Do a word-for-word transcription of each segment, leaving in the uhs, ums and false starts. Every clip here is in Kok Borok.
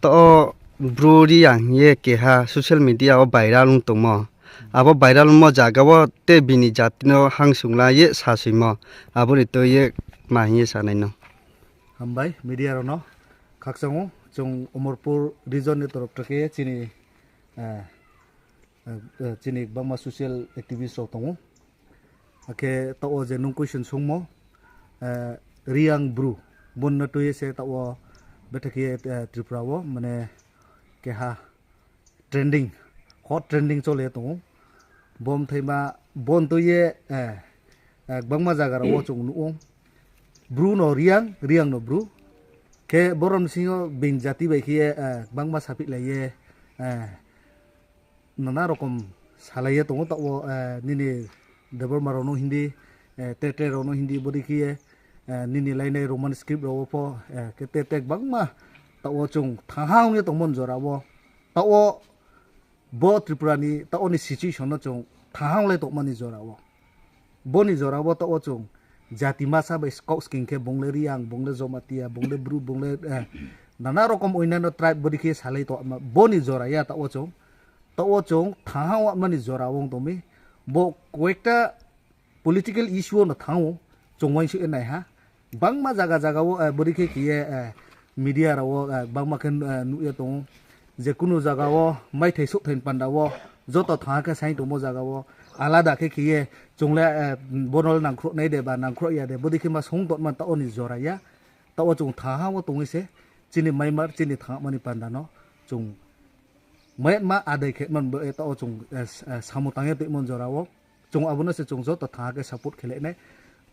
To o bru Riyang ye keha social media o viral wng tongmo. Abo viral wngmo jaga o te bini jatino hangsungla ye saswimo. Aboni to ye ma hiye sanai no. Hambai media rono khakchang'o chwng Omorpur region ni torok theke chini, eh, eh, eh, chini bangma social activist rok tongo. Akhe to o je nung question sungmo, eh, Riyang bru bonno tuye se to o bethakhe, eh, Tripura o mane keha trending, hot trending chole tongo. Bom thaima bon to ye, eh, eh, bangma jaga rok o chwng nuo. Bru no Riyang, Riyang no bru. Khe borom singo bin jati bai khe, eh, bangma sapik lai ye, eh, nana rokom salai ye tongo ta o, eh, nini Debbarma rok no hindi, eh, te te rok no hindi bodi khe ye, eh, nini lainai Roman script rok o pho, eh, khe te te bangma ta o chwng thanha wng ye tongmani jora o. Ta o bo Tripura ni ta o ni situation no chwng thanha wng lai tongmani jora o. Boni jora o ta o chwng jati masa bai kok sking khe bongle Riyang, bongle Jomatia, bongle bru, bongle, eh, nana rokom oinano tribe bodi khe salai tongma boni jora ya ta o chwng. Ta o chwng thanha wngmani jora wng tongmi. Bo koyekta political issue no thango chwng uansuk nai ha. Bangma jaga jaga o, eh, bwrwi khe khiye, eh, media rao, eh, bangma khe, eh, nukya tongo. Je kunu jaga o maithai sukthai panda o joto thangha khe sai tongmo jaga o alada khe khiye chwng le, eh, bono nangkhruh nai de ba nangkhruh ya de bwdwi khe ma song tongma ta oni jora ya. Ta o chwng thangha o tongwi se chini maimar chini thangmani panda no chwng mayatma adai khe man bo, eh, ta o chwng, eh, s-, eh, samung tangya tongmani jora o. Chwng abono se chwng joto thangha khe support khe lainai.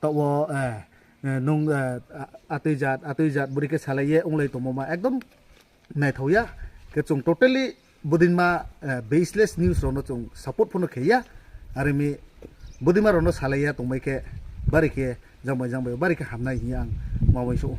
Ta o, eh, eh, nung, eh, a-, atwi jat, atwi jat bwrwi khe salai ye wng lai tongmo ma ekdom naithok ya. Khe chwng totally budinma, eh, baseless news rokno chwng support phano khe ya. Arimi budinma rokno salai ya tongbai khe bari khe jangbai jangbai bari khe hamnai hinya ang ma uansuk.